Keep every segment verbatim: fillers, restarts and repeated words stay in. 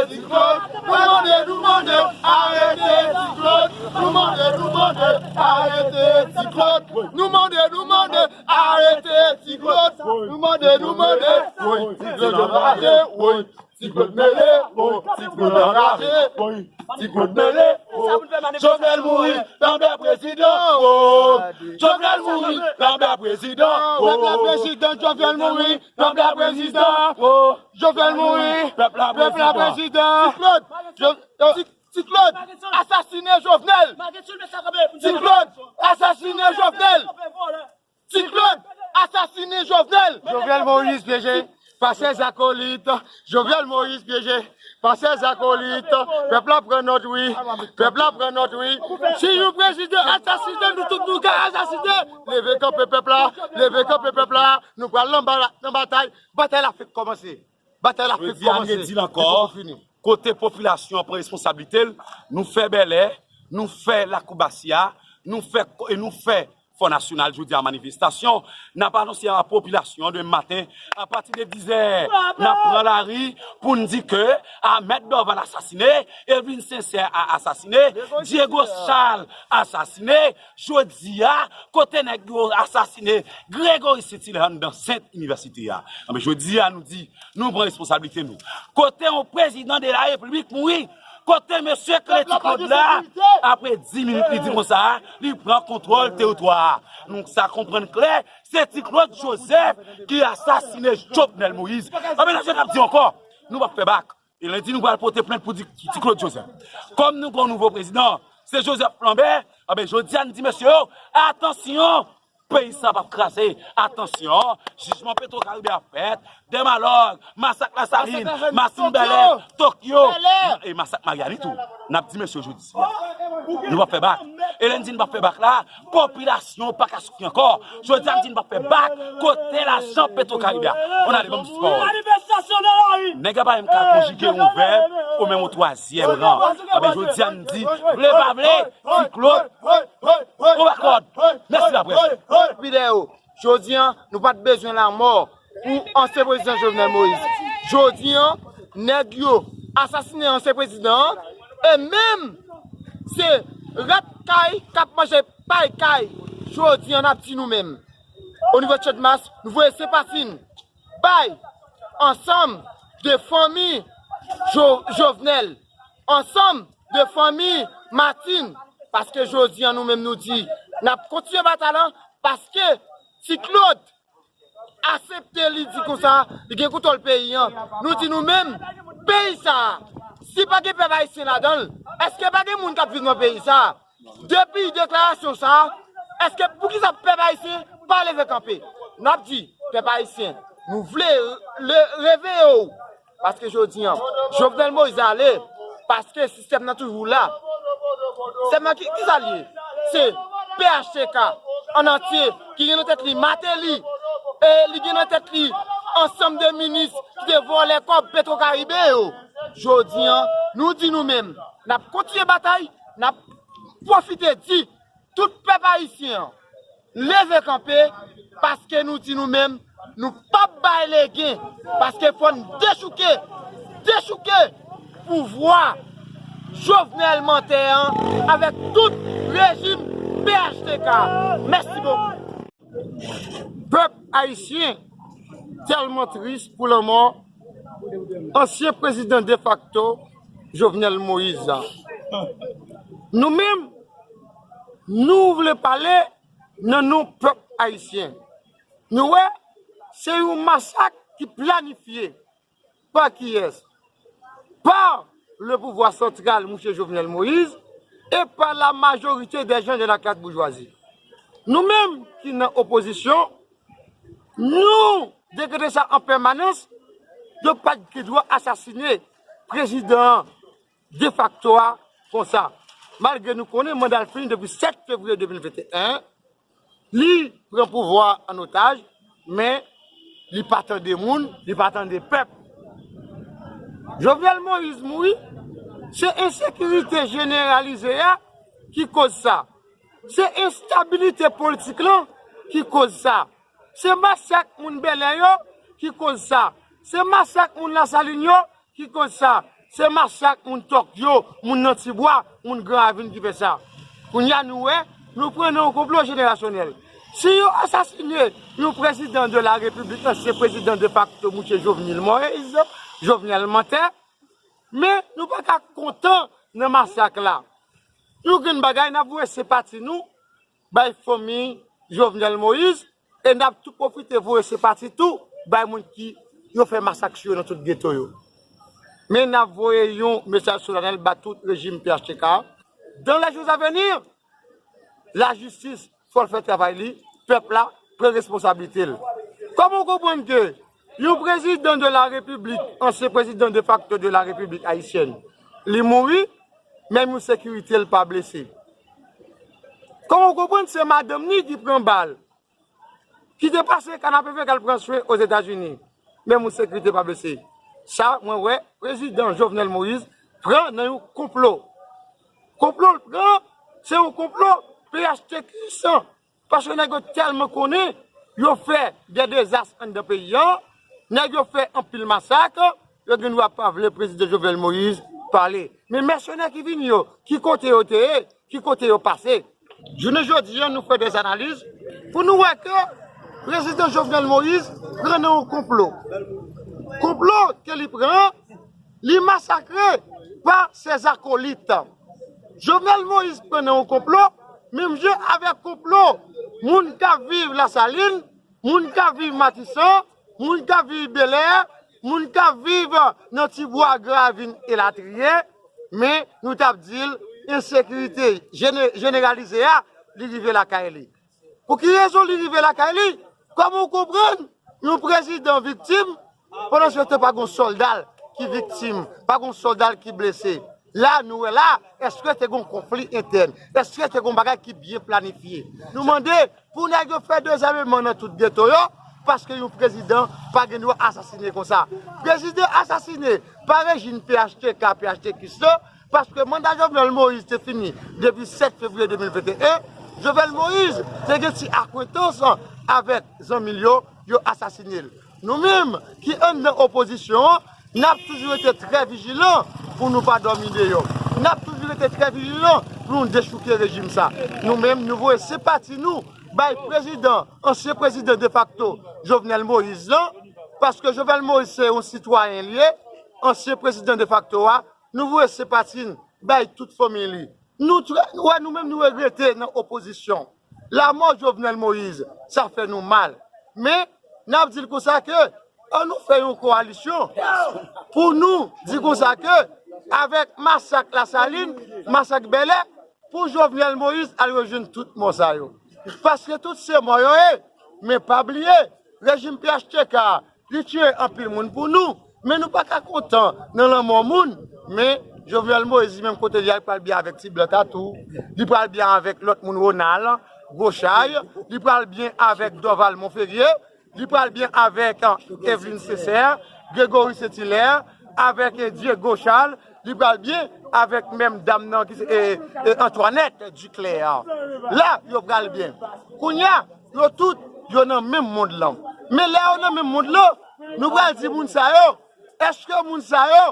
Ti Claude, nou mande, nou mande, arete Ti Claude. Nou mande, nou mande, arete Ti Claude. Nou mande, nou mande, arete Ti Claude. Nou mande, nou mande, woy, Ti Claude anraje, woy. Ti Claude mele, woy, Ti Claude anraje, woy. Ti Claude mele, woy. Jovenel mouri, tanbè prezidan, woy. Jovenel mouri, tanbè prezidan, woy. Tanbè prezidan, Jovenel mouri, tanbè prezidan, woy. Jovenel mouri, pèp la prezidan. Ti Claude, Jo- Ti Claude, asasine Jovenel. Ti Claude, asasine Jovenel. Ti Claude, asasine Jovenel. Jovenel Moïse pyeje pa ses acolytes. Jovenel Moïse pyeje pa ses acolytes. Pèp la pran nòt, wi. Pèp la pran nòt, wi. Si yon prezidan asasine, nou tout nou ka asasine. Leve kanpe pèp la. Leve kanpe pèp la. Nou pral nan ba- nan batay. Batay la fèk kòmanse. Batay la fèk kòmanse. Jodi a, nou di l ankò. Kote popilasyon an pran responsablite l, nou fè bèlè, nou fè lakou Basya, nou fè, e nou fè Fò Nasyonal jodi a manifestasyon. N ap anonse a popilasyon an demen maten, apati de dizè, n ap pran lari pou n di ke Ahmed Dorval asasine, Evelyne Sincère a asasine, Diego Charles asasine, jodi a, kote nèg yo asasine Gregory Saint-Hilaire anndan Sent Inivèsite a. Anben, jodi a, nou di, nou pran responsablite nou. Kote yon prezidan de la repiblik mouri, kote mesye Clé Ti Claude la, apre dis minit, li di konsa, li pran kontwòl teritwa a. Nou sa konprann klè, se Ti Claude Joseph ki asasine Jovenel Moïse. Anben, nan je n ap di ankò, nou p ap fè bak. E lendi, nou pral pote plent pou di Ti Claude Joseph. Kòm nou gen yon nouvo prezidan, se Joseph Lambert, anben, jodi a, n di mesye yo, atansyon, peyi sa p ap kraze. Atansyon, jijman Petro Caribe ap fèt, Dèmalòg, masak Lasalin, Masin Bèlè, Tokyo, e masak Maryani tou. N ap di mesye yo jodi a, nou p ap fè bak. E lè n di n p ap fè bak la, popilasyon pa ka soufri ankò. Jodi a, m di n p ap fè bak. Kote lajan Petro Caribe a? On ale, ban m sipò. Nèg la pa menm ka konjige yon vèb ou menm yon twazyèm ran. Anben, jodi a, m di, vle pa vle, Ti Claude, on bakòd. Mèsi laprès. Popilè yo, jodi a, nou pa t bezwen lanmò pou ansyen prezidan Jovenel Moïse. Jodi a, nèg yo asasinen ansyen prezidan an, e menm se rat kay k ap manje pay kay. Jodi a, n ap di nou menm, onivo Channmas, nou voye senpati n bay ansanm de fanmi Jo- Jovenel, ansanm de fanmi Martine, paske jodi a, nou menm, nou di, n ap kontinye batay la, paske Ti Claude aksepte, li di konsa, li gen kontwòl peyi a. Nou di nou menm, peyi sa a, si pa gen pèp ayisyen ladan l, èske pa gen moun k ap viv nan peyi sa a? Depi deklarasyon sa a, èske poukisa pèp ayisyen pa leve kanpe? N ap di, pèp ayisyen, nou vle le- reveye w. Paske jodi a, Jovenel Moïse ale, paske sistèm nan toujou la. Sistèm nan ki, ki sa l ye? Se P H T K an antye ki gen nan tèt li Martelly, e li gen nan tèt li ansanm de minis ki te vòlè kòb Petro Caribe yo. Jodi a, nou di nou menm, n ap kontinye batay, n ap pwofite di tout pèp ayisyen an, leve kanpe, paske nou di nou menm, nou p ap bay legen, paske fò n dechouke, dechouke pouvwa Jovenel mantè an avèk tout rejim P H T K. Mèsi bokou. Pèp ayisyen tèlman tris pou lanmò ansyen prezidan defakto Jovenel Moïse la. Nou menm, nou vle pale nan non pèp ayisyen. Nou wè, se yon masak ki planifye pa kiyès? Pa le pouvwa santral, mouche Jovenel Moïse, e pa la majorite dè jan de la klas boujwazi. Nou menm ki nan opozisyon, nou dekrete sa an pèmanans, yo pa t gen dwa asasine prezidan an defakto a konsa. Malgre nou konnen manda l fini depi sèt fevriye de mil venteyen, li pran pouvwa an otaj, men li pa tande moun, li pa tande pèp. Jovenel Moïse mouri, se ensekirite jeneralize a ki koz sa. Se enstabilite politik lan ki koz sa. Se masak moun Bèlè yo ki koz sa. Se masak moun Lasalin yo ki koz sa. Se masak moun Tòkyo, moun nan Tibwa, moun Gran Ravin ki fè sa. Kounye a nou wè, nou pran nan yon konplo jenerasyonèl. Si yo asasine yon prezidan de la repiblik, ansyen prezidan defakto, mouche Jovenel Moïse, Jovenel mantè, men nou pa ka kontan nan masak la. Yon grenn bagay, n ap voye senpati nou bay fanmi Jovenel Moïse e n ap tou pwofite voye senpati tou bay moun ki yo fè masak sou yo nan tout geto yo. Men n ap voye yon mesaj solanèl ba tout rejim P H T K. Dans les jours à venir, lajistis fò l fè travay li, pèp la pran responsablite l. Kòman w konprann ke yon prezidan de la repiblik, ansyen prezidan defakto de la repiblik ayisyèn, li mouri, menm yon sekirite l pa blese? Kòman w konprann se madanm ni ki pran bal, ki te pase kanapevè k al pran swen Ozetazini, menm yon sekirite pa blese? Sa, mwen wè, prezidan Jovenel Moïse pran nan yon konplo. Konplo l pran, se yon konplo P H T K san. Paske nèg yo tèlman konnen, yo fè de dezas anndan peyi an, nèg yo fè anpil masak, yo gen dwa pa vle prezidan Jovenel Moïse pale. Men mèsenè ki vini yo, ki kote yo te ye, ki kote yo pase? Jounen jodi an, nou fè de analiz pou nou wè ke prezidan Jovenel Moïse pran nan yon konplo. Konplo ke li pran, li masakre pa ses acolytes. Jovenel Moïse pran nan yon konplo, menm jan avèk konplo moun k ap viv Lasalin, moun k ap viv Matisan, moun k ap viv Belè, moun k ap viv nan Tibwa, Gran Ravin elatriye, men nou t ap di l ensekirite jene-, jeneralize a, li rive lakay li. Pou ki rezon li rive lakay li? Kòman w konprann yon prezidan viktim, pandan se tan pa gon sòlda l ki viktim, pa gon sòlda l ki blese? La, nou wè la, èske te gon konfli entèn? Èske te gon bagay ki byen planifye? Nou mande pou nèg yo fè dezameman nan tout geto yo, paske yon prezidan pa gen dwa asasine konsa. Prezidan asasine pa rejim P H T K, P H T K san, paske manda Jovenel Moïse te fini depi sèt fevriye de mil venteyen. Jovenel Moïse te gen ti akwentans avèk zanmi l yo, yo asasine l. Nou menm ki anndan opozisyon an, n ap toujou rete trè vijilan pou nou pa dòmi deyò. N ap toujou rete trè vijilan pou nou dechouke rejim sa. Nou menm, nou voye senpati nou bay prezidan, ansyen prezidan defakto Jovenel Moïse lan, paske Jovenel Moïse se yon sitwayen li ye, ansyen prezidan defakto a, nou voye senpati n bay tout fanmi li. Nou trè, nou wè nou menm nou regrete nan opozisyon. Lamò Jovenel Moïse, sa fè nou mal. Men, n ap di l konsa ke, ann nou fè yon kowalisyon pou nou di konsa ke, avèk masak Lasalin, masak Bèlè, pou Jovenel Moïse al rejwenn tout mò sa yo. Paske tout se mò yo ye, men pa bliye, rejim P H T K, li tiye anpil moun pou nou, men nou pa ka kontan nan lanmò moun. Men Jovenel Moïse, li menm kote li a, li pral byen avèk Ti Blan Tatou, li pral byen avèk lòt moun Ronald, Gwo Chay, li pral byen avèk Dorval Monferrier, li pral byen avèk, eh, Eveline Sincère, Grégory Saint-Hilaire, avèk, eh, Diego Charles, li pral byen avèk menm dam nan ki se, eh, eh, Antoinette Duclair. La, yo pral byen. Kounye a, yo tout, yo nan menm mond lan. Men lè yo nan menm mond lan, nou pral di moun sa yo, èske moun sa yo,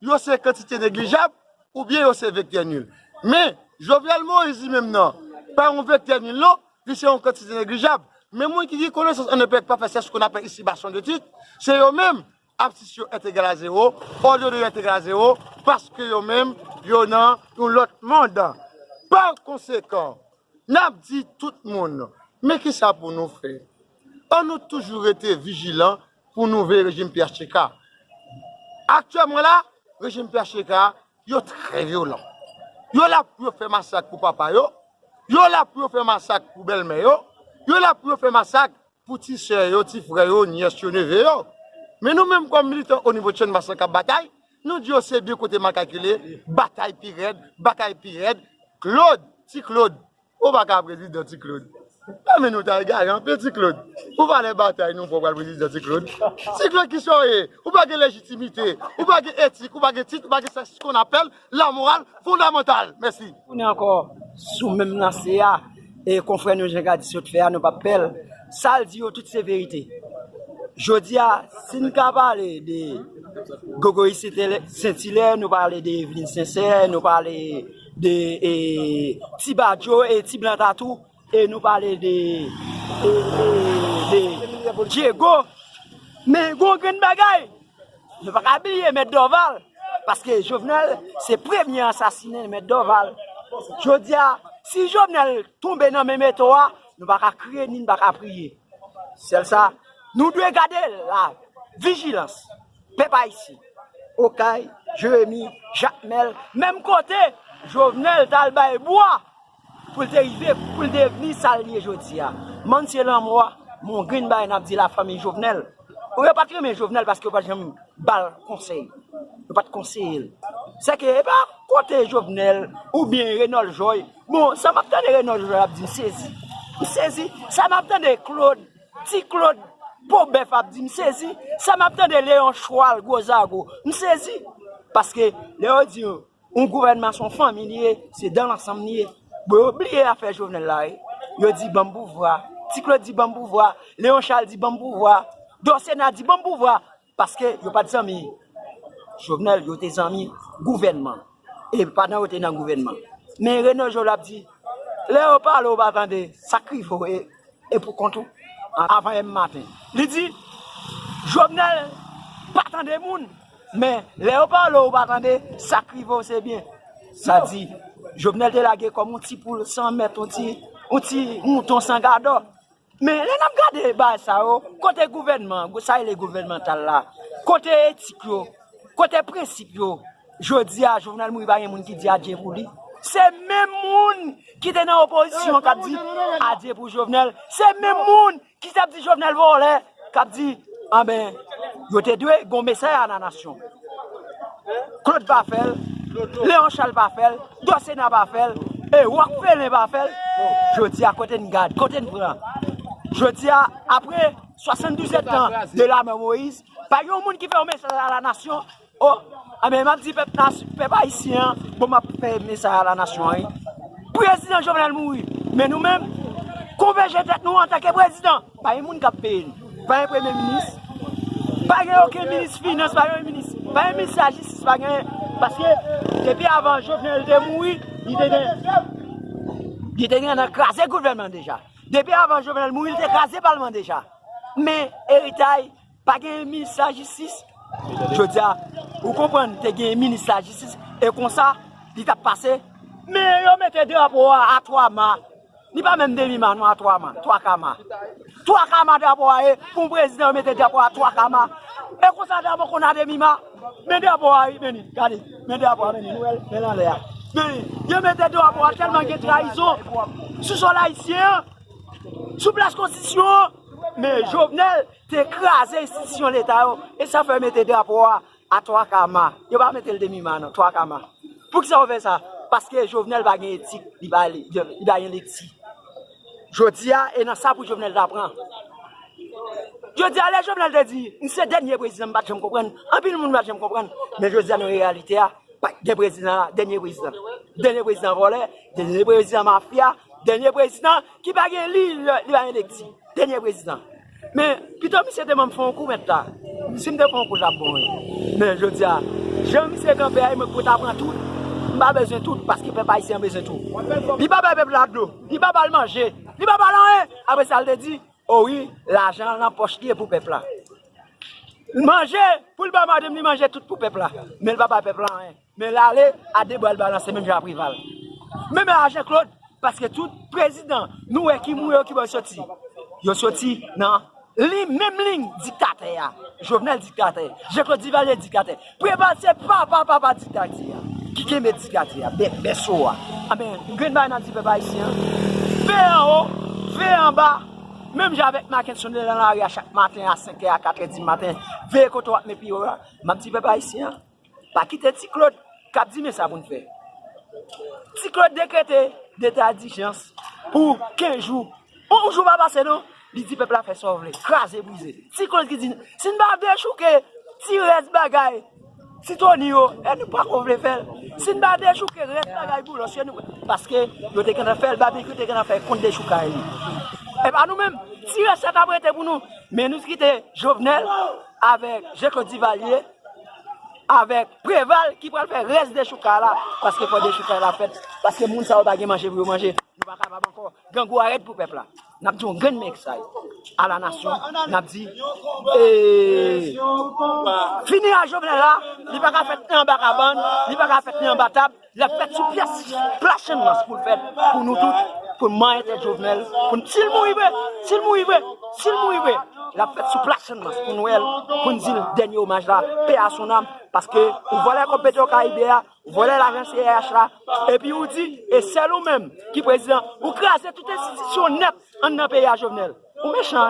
yo se kantite neglijab, oubyen yo se vektè nil? Men, Jovenel Moïse li menm nan, pa yon vektè nil non, li se yon kantite neglijab. Men moun ki gen konesans an epèk pa fè sèch kon apèl isi ba son de tit, se yo menm, absis yo èt egal a zewo, òdone yo èt egal a zewo, paske yo menm, yo nan yon lòt mond. Pa konsekan, n ap di tout moun, men kisa pou nou fè? Ann nou toujou rete vijilan pou nou veye rejim P H T K. Aktyèlman la, rejim P H T K, yo trè vyolan. Yo la pou yo fè masak pou papa yo, yo la pou yo fè masak pou bèlmè yo, yo la pou yo fè masak pou ti sè yo, ti frè yo, nyès yo, neve yo. Men nou menm kòm militan o nivo Channmas k ap batay, nou di yo se byen kote makak yo ye, batay pi rèd, batay pi rèd. Claude, Ti Claude, ou pa ka prezidan, Ti Claude. Nan men nou ta egare anpil, Ti Claude. Ou pa lè batay non fò pral prezidan, Ti Claude. Ti Claude, kisa w ye? Ou pa gen lejitimite, ou pa gen etik, ou pa gen tit, ou pa gen sa se qu'on appelle la morale fondamentale. Mèsi. Tounen ankò sou menm lanse a, e konfrè nou Jean Gladys sot fè a, nou p ap pè l. Sa l di yo tout se verite. Jodi a, si n ka pale de Gogoyi Sentile- Sentilè, nou pale de Eveline Sensè, nou pale de e, Ti Badjo e Ti Blan Tatou, e nou pale de, e, e, de Diego. Men gon grenn bagay, nou pa ka bliye Mèt Dòval, paske Jovenel se premye asasinen Mèt Dòval. Jodi a, si Jovenel tonbe nan men Meto a, nou pa ka kriye ni nou pa ka priye. Sèl sa, nou dwe gade la vijilans. Pèp ayisyen, Okay, Jeremi, Jakmèl, menm kote Jovenel t al bay bwa pou l te rive, pou l devni sa l ye jodi a. Manti lanmò a, men yon grenn bagay n ap di lafanmi Jovenel. Yo pa t renmen Jovenel paske yo pa t janm ba l konsèy. Yo pa t konseye l. Sèke e pa kote Jovenel oubyen Renòl Joy. Bon, sa m ap tande Renòl Joy ap di, m sezi. M sezi. Sa m ap tande Claude, Ti Claude, po bèf ap di, m sezi. Sa m ap tande Leon Chwal, gwo zago, m sezi. Paske lè yo di yon gouvènman se yon fanmi li ye, se dan lansanm li ye. Bon, yo bliye afè Jovenel la, wi. Yo di ban m pouvwa. Ti Claude di ban m pouvwa. Leon Chal di ban m pouvwa. Dòsena di ban m pouvwa. Paske yo pa t zanmi Jovenel, yo te zanmi gouvènman. E pandan yo te nan gouvènman. Men Reno Jol ap di, lè yo pale ou pa tande, sa k rive w e, e pou kont ou. Avan yè maten, li di, Jovenel pa tande moun, men lè yo pale ou pa tande, sa k rive w se byen. Sa di, Jovenel te lage kòm yon ti poul san mèt, yon ti, yon ti mouton san gadò. Men lè n ap gade bagay sa yo, kote gouvènman, sa rele gouvènmantal la, kote etik yo, kote prensip yo, jodi a, Jovenel mouri pa gen moun ki di adye pou li. Se menm moun ki te nan opozisyon k ap di adye pou Jovenel. Se menm moun ki t ap di Jovenel vòlè, k ap di, anben, yo te dwe gon mesaj a la nasyon. Claude pa fè l, Leon Chal pa fè l, Dòsena pa fè l, e Rockefeller pa fè l. Jodi a, kote n gad, kote n pran? Jodi a, apre swasanndouz èdtan de lamò Moyiz, pa gen yon moun ki fè yon mesaj a la nasyon. O, anben, m ap di pèp nas- pèp ayisyen an, bon, m ap fè mesaj a la nasyon an, wi. Prezidan Jovenel mouri, men nou menm, konvèje tèt nou antanke prezidan. Pa gen moun k ap peye n. Pa gen premye minis. Pa gen okenn minis finans, pa gen minis. Pa gen minis lajistis, pa gen. Paske depi avan Jovenel te mouri, li te gen, li te gen nan kraze gouvènman deja. Depi avan Jovenel mouri, li te kraze palman deja. Men eritay, pa gen minis lajistis. Jodi a, ou konprann, te gen minis lajistis, e konsa, li t ap pase. Men yo mete drapo a a twa ma. Li pa menm demi ma non, a twa ma, twa ka ma. Twa ka ma drapo a ye, pou yon prezidan yo mete drapo a twa ka ma. E konsa drapo konn a demi ma. Men drapo a, wi, men li, gade, men drapo a, men li, nou wè l, men l anlè a. Men li, yo mete drapo a tèlman gen trayizon sou sòl ayisyen an, sou plas konstitisyon an. Men Jovenel te kraze enstitisyon leta yo, e sa fè yo mete drapo a a twa ka ma. Yo pa mete l demi ma non, twa ka ma. Poukisa yo fè sa? Paske Jovenel pa gen etik, li pa li, li pa gen lekti. Jodi a, e nan sa pou Jovenel ta pran. Jodi a, lè Jovenel te di, m se dènye prezidan, m pa t janm konprann. Anpil moun pa t janm konprann. Men jodi a, nan reyalite a, pa gen prezidan la, dènye prezidan. Dènye prezidan vòlè, dènye prezidan mafya, dènye prezidan ki pa gen li, li pa gen lekti. Dènye prezidan. Men, pito misye te ban m fè yon kou mèt la. Si m te fè yon kou, l t ap bon, wi. Men, jodi a, jan misye kanpe a, e mwen k pou ta pran tout. M pa bezwen tout, paske pèp ayisyen an bezwen tout. Li pa bay pèp la dlo, li pa ba l manje, li pa ba l anyen. Apre sa, l te di, o wi, lajan an nan pòch li e pou pèp la. Manje, pou l ba madanm li manje tout pou pèp la. Men l pa bay pèp la anyen. Men l ale a de bra l balanse menm jan a Preval. Menm jan a Jean Claude, paske tout prezidan nou wè ki mouri yo ki bò yo soti. Yo soti nan li menm liy diktatè a. Jovenel diktatè, Jean Claude Duvalier diktatè. Preval se papa papa diktatè a. Ki kenbe diktatè a, bè- bèso a. Anben, grenn bagay n ap di pèp ayisyen an, veye anwo, veye anba. Menm jan avèk Mackenson nan lari a chak maten a senk è a kat è di maten, veye kote w ap met pye w la. M ap di pèp ayisyen an, pa kite Ti Claude k ap di men sa pou n fè. Ti Claude dekrete deta dijans pou kenz jou. Yon jou pa pase non, li di pèp la fè sa w vle, kraze brize. Ti Claude ki di, si n pa dechouke ti rès bagay Ti Tony yo, e nou pa ko vle fè l. Si n pa dechouke rès bagay Boulos yo, nou, paske yo te gentan fè l, babekyou te gentan fè kont dechoukay li. E pa nou menm, ti rès sa t ap rete pou nou. Men nou kite Jovenel avèk Jean Claude Duvalier avèk Preval ki pral fè rès dechoukay la, paske fò dechoukay la fèt, paske moun sa yo pa gen manje pou yo manje. Nou pa kapab ankò. Grangou a rèd pou pèp la. N ap di yon grenn mèsay a la nasyon, n ap di, e, fini a Jovenel la, li pa ka fèt ni anba kabann, li pa ka fèt ni anba tab, l ap fèt sou pyès plas Channmas pou l fèt pou nou tout, pou n manyen tèt Jovenel, pou n, si l mouri vre, si l mouri vre, si l mouri vre, l ap fèt sou plas Channmas pou n wè l, pou n di l dènye omaj la, pè a son nanm, paske ou vòlè kòb Petro Caribe a, ou vòlè lajan C R H la, epi ou di, e sèl ou menm ki prezidan, ou kraze tout enstitisyon nèt anndan peyi a Jovenel. Ou mechan,